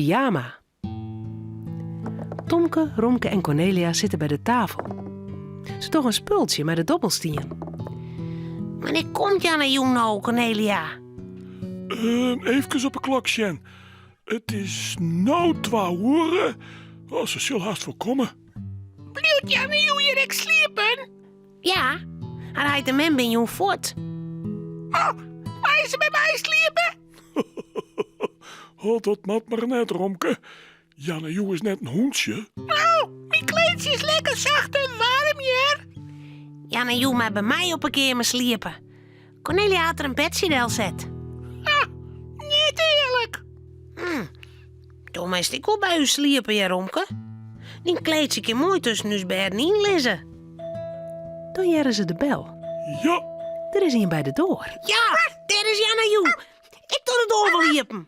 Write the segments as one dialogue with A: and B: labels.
A: pyjama. Tomke, Romke en Kornelia sitte by de tafel. Se dogge in spultsje mei de dobbelstien.
B: Wannear komt Janne jûn no, Kornelia?
C: Eefkes op 'e klok sjen. It is no twa oere. Oh, se sil hast wol komme.
B: Bliuwt Janne jûn hjir ek sliepen? Ja, har heit en mem binne jûn fuort. Oh, mei se by my sliepe?
C: Oh, dat moat mar net, Romke. Janne Joe is net in hûntsje.
B: No, myn kleedsje is lekker sacht en waarm hjir. Janne Joe mei by my op 'e keamer sliepe. Cornelia hat der in bedsje delset. Ha, net earlik. Hm. Do meist ek wol by ús sliepe, hear Romke. Dyn kleedsje kin moai tusken ús bêden yn lizze.
A: Dan hearre se de bel.
C: Ja.
A: Der is ien by de doar.
B: Ja, dêr is Janna Joe. Ik doar de doar wol iepen.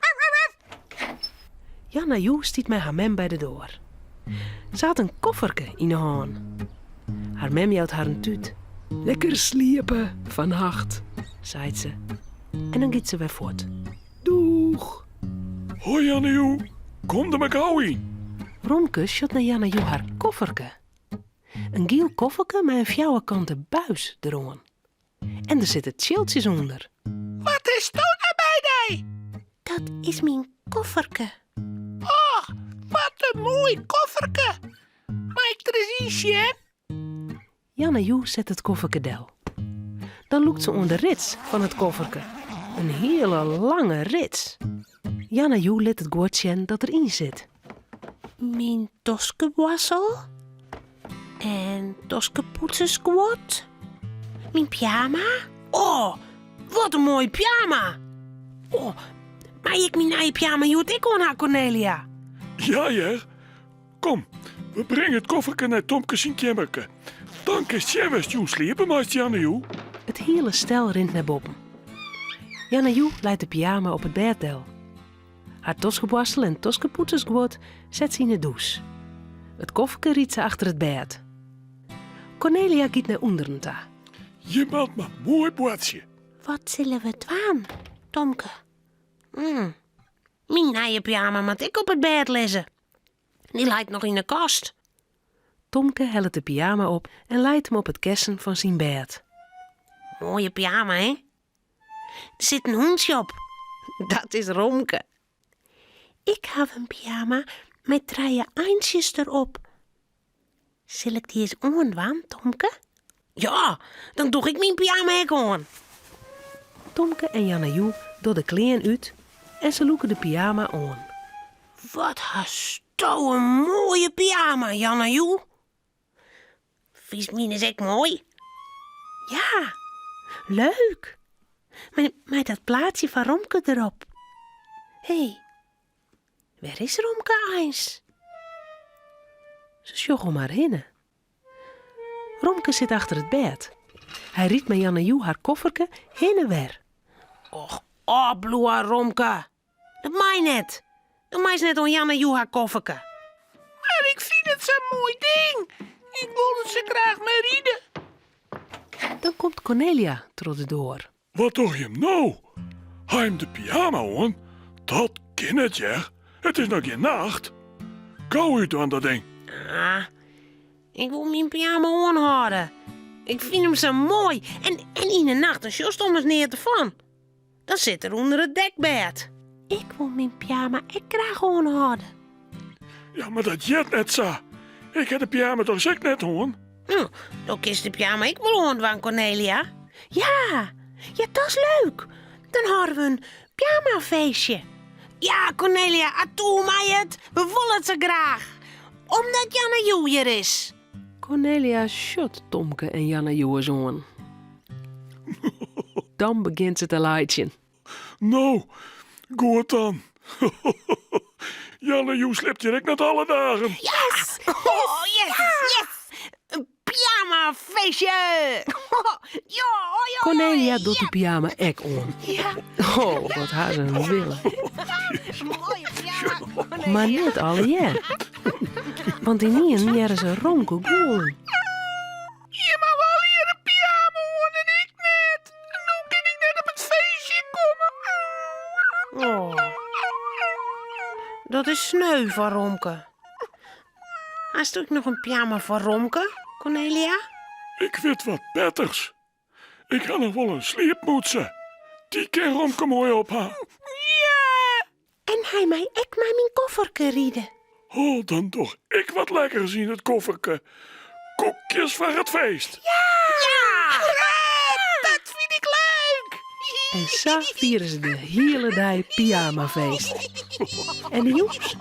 A: Janna Joe stiet mei har mem by de doar. Se hat in kofferke yn 'e hân. Har mem jout har in tút. Lekker sliepe fannacht, seit se. En dan giet se wer fuort. Doeg!
C: Hoi Janna Joe, kom der mar gau yn.
A: Romke sjocht nei Janna Joe har kofferke. In giel kofferke mei in fjouwerkante buis deroan. En der sitte tsjiltsjes ûnder.
B: Wat is dat nou by dy? Dat is myn kofferke. Och, wat in moai kofferke. Mei ik der ris yn sjen?
A: Janna Joe set it kofferke del. Dan lûkt se oan de rits fan it kofferke. In hiele lange rits. Janna Joe lit it guod sjen dat der yn sit.
B: Myn toskeboarsel en toskepoetsersguod. Myn pyjama. Oh, wat in moaie pyjama! Oh, mei ik myn nije pyjama hjoed ek oan ha, Cornelia?
C: Ja hear. Kom, we bringe it kofferke nei Tomke syn keammerke. Dan kinst sjen wêr'tst jûn sliepe meist, Janne Joe.
A: It hiele stel rint nei boppen. Janne Joe leit de pyjama op it bêd del. Har toskeboarstel en toskepoetsersguod set se yn 'e dûs. It kofferke rydt se achter it bêd. Cornelia giet nei ûnderen ta.
C: Je moat mar moai boartsje.
B: Wat sille we dwaan, Tomke? Mm. Myn nije pyjama moat ek op it bêd lizze. Dy leit noch yn 'e kast.
A: Tomke hellet de pyjama op en leit him op it kessen fan syn bêd.
B: Moaie pyjama, hè? Der sit in hûntsje op. Dat is Romke. Ik haw in pyjama mei trije eintsjes derop. Sil ik dy ris oandwaan, Tomke? Ja, dan doch ik myn pyjama ek oan.
A: Tomke en Janne Joe dogge de klean út en se lûke de pyjama oan.
B: Wat hasto in moaie pyjama, Janne Joe. Fynst mines ek moai? Ja, leuk. Mei dat plaatsje fan Romke derop. Hé, wêr is Romke eins?
A: Se sjogge om har hinne. Romke sit achter it bêd. Hy rydt mei Janne Joe har kofferke hinne wer.
B: Och, ôfbliuwe, Romke. Dat mei net. Do meist net oan Janne Joe har kofferke. Mar ik fyn it sa'n moai ding. Ik wol der sa graach mei ride.
A: Dan komt Cornelia troch de doar.
C: Wat doch jim no? Ha jim de pyjama oan? Dat kin net, hear. It is noch gjin nacht. Gau útdwaan dat ding.
B: Ah, ik wol myn pyjama oanhâlde. Ik fyn him sa moai. En, en yn 'e nacht dan sjochst ommers neat derfan. Dan sit er ûnder it dekbêd. Ik wol myn pyjama ek graach oanhâlde.
C: Ja, mar dat heart net sa. Ik ha de pyjama dochs ek net oan?
B: No, do kinst de pyjama ek wol oandwaan, Cornelia. Ja, ja, dat is leuk. Dan hâlde we in pyjamafeestje. Ja, Cornelia, atoe mei it. We wolle it sa graach. Omdat Janne Joe hjir is.
A: Cornelia sjocht Tomke en Janne Joe ris oan. Dan begjint se te laitsjen.
C: No, goed dan. Janne Joe sliept hjir ek net alle dagen.
B: Yes! Oh, yes, yes! In pyjamafeestje! Ja, oi, oi,
A: Cornelia docht de pyjama ek oan.
B: Ja.
A: Oh, wat ha se in wille.
B: Moaie pyjama,
A: Mar net allegear. Want ynienen hearre se Romke gûlen.
B: Jim hawwe allegear in pyjama oan en ik net. No kin ik net op it feestje komme.
A: Oh.
B: Dat is sneu foar Romke. Hast ek noch in pyjama foar Romke, Kornelia?
C: Ik wit wat betters. Ik ha noch wol in sliepmûtse. Dy kin Romke moai op ha.
B: Ja! En hy mei ek mei myn kofferke ride.
C: Oh, dan doch ik wat lekkers yn it kofferke. Koekjes foar it feest.
B: Ja! Ja! Dat fyn ik leuk!
A: En sa fiere se de hiele dei pyjamafeest. En de jûns,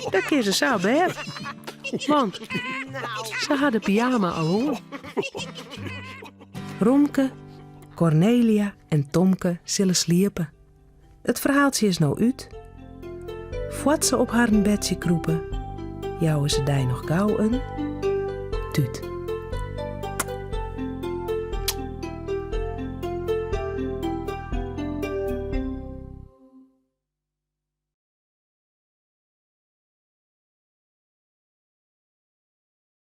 A: dan kinne se sa op bêd. Want se ha de pyjama al oan. Romke, Kornelia en Tomke sille sliepe. It ferhaaltsje is no út. Foar't se op harren bedsje krûpe, jouwe se dy noch gau in tút.